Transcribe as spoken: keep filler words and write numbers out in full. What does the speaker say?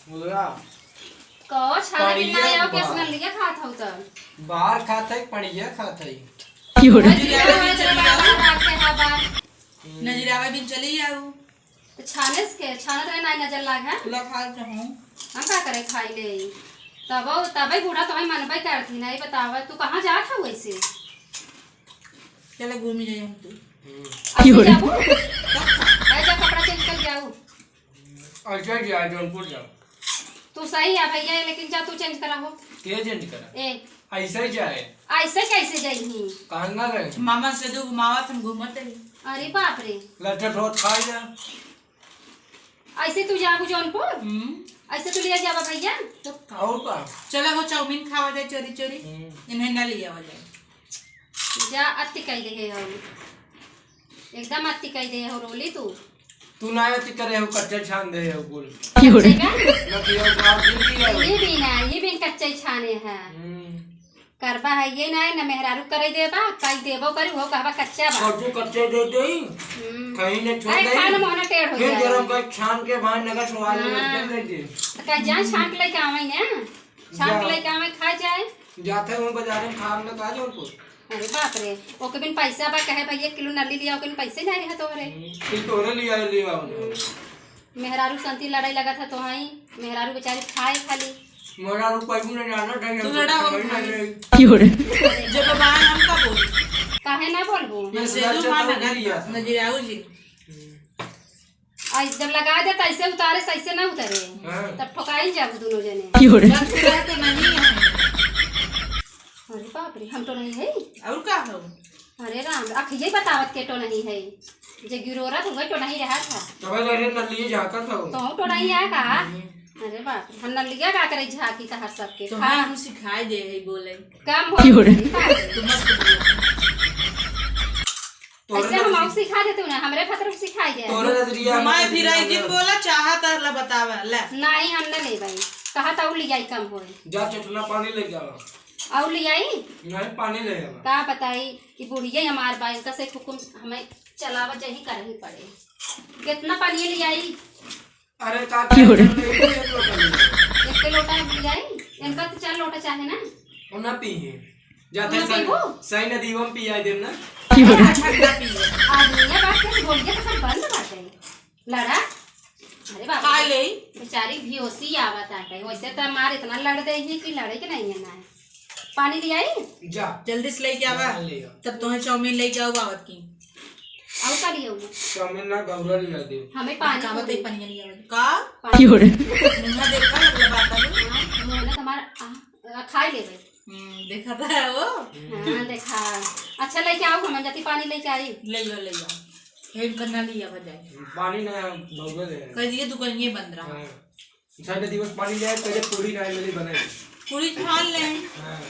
बोला। कहो, छाने दिन ना पढ़िए आओ, बा। कैसे नलिया खात हो तब? बाहर खात है, पढ़िए खात है। क्यों रे? नलिया में चला बाहर रखे है बा। नजरावा बिन चली आओ। तो छाने से के, छानत रहे ना नजर लाग है? ला खा तो हूँ। हम का करे खाई ले? तब, तबे बूढ़ा तबे मनबे करती नहीं, बतावा, तू कहाँ जात हो वैसे? चले घूमी जाए हम तू। हम्म। अभी क्यों रे? जाबू? ऐसा कपड़ा चेंज कर जाऊ। अच्छा गया, जौनपुर जाओ। तू सही है भैया, लेकिन जा तू चेंज करा हो। के चेंज करा? ए। ऐसे ही जाए। ऐसे कैसे जाई ही? कहाँ ना गए? मामा से दो घुमावत हम घूमत रही। अरे बाप रे। लट्ठा ठोत खा जा। ऐसे तू जाबू जौनपुर? हम्म। ऐसे तू लिया जाबा भैया? तो और का? चला हो चाउमीन खावा जाए चोरी चोरी। हम्म। इन्हें ना लिया जाए। जा अति कह दे हो। एकदम अति कह दे हो रोली तू। तू ना अति करे हो, कच्चा छान दे हो कुल। कच्चे का? नदिया गाँव दिल दिया हो। ये भी ना, ये भी कच्चे छाने हैं। हम्म। करबा है ये ना, ना मेहरारू करे देबा, काई देबो करी, वो कहबा कच्चा बा। और तू कच्चे दे दे। हम्म। कहीं ने छोड़ अरे दे। खाना मोहना टेढ़ हो फिर जाए। गरम कर छान के बाहर नगर सवाल में हाँ। दे दे। तो कह जा छान के लेके आवे ना, छान के जा। लेके आवे, खा जाए। जाते हूँ बाजार में खान में का जौनपुर। अरे बाप रे, ओके बिन पैसा बा, कहे भैया एक किलो नली लिया, ओके बिन पैसे नहीं रहे तोहरे। हम्म, फिर तोहरे लिया, लिया होगा। हम्म। मेहरारू संती लड़ाई लगत है तो हई, मेहरारू बेचारी खाए खाली। मेहरारू कोई भी नहीं जाना था, तू हम लड़ा, हम समझ खाए। नहीं। क्यों रे? जब बाहर हम का बोल? काहे ना बोलबो? ये सेजू सुधार माँ चौधरी नगर है। नजरियाऊ जी। हम्म। आ, जब लगा दे, तैसे उतारे, सैसे ना उतरे। हाँ। तब ठोकाई जाबू दोनों जने। क्यों रे? बस के रहे तो नहीं है। अरे बाप रे, हम तो नहीं है। और का हो? अरे राम, अखिये बतावत के तो नहीं है। जे गिरोरा तो वही तो नहीं रहा था। तब लगे न लिए जाकर था वो। तो तो नहीं है का? हम्म। अरे बाप रे, हम नलिया का करे झाकी तहर सबके। तो खा। हम सिखाए दे है बोले। कम हो क्यों रे? गई का? तू मत बोलो। तोरे ऐसे हम नजरिया। और सिखा देते हो ना, हमरे खतरे को सिखाई दे। तोरे नजरिया में घुमाए फिराई नजरिया। जिन बोला, चाहा त ला बतावा, ले। नहीं, हम ना ले भाई। कहा था, "और ले आई, कम होए।" जा चटना पानी ले जावा। और ले आई? नहीं, पानी ले आवा। का बताई कि बुढ़िया हमार बा, इनका से हुकुम हमें चलावा जही करही पड़े। कितना पानी ले आई? अरे का क्यों रे? एक लोटा ले लो। एक के लोटा ले आई? इनका तो चार लोटा चाहे ना। वो ना पी है। जाते वो ना सही, पीबू? सही नदी वो पिया देम ना। क्यों रे? ठंडा पी। आदमी ये बात कैसे बोल गया तो सब बंद बात है। लड़ा? अरे बाबा। खा ले। बेचारी बेहोशी आवत आटे। वैसे तो हमार इतना लड़ दे ही कि लड़े के नहीं है ना। पानी ले आई? जा। जल्दी से लेके आवा। हाँ, ले आ। तब तुम्हें चाउमीन लेके आओ आवत की। और का लियाऊ? चाउमीन ना, गौरा लिया दे। हमें पानी का बताई, पनिया लिया दे। का? पानी। क्यों रे? मुँह देखा, मतलब बात है। हाँ, मुँह ना तुम्हारा, आ, आ, खाई ले भाई। हम्म, देखा था वो। हाँ, देखा। अच्छा, लेके आओ, हम जाती पानी लेके आई। ले लो, ले लो। फिर करना लिया बजाय। पानी ना, गौरा ले। कह दिए दुकान ये बंद रहा। हाँ। संडे दिवस पानी ले आए, पहले पूरी ना मिली बनाई। पूरी छान ले। हाँ।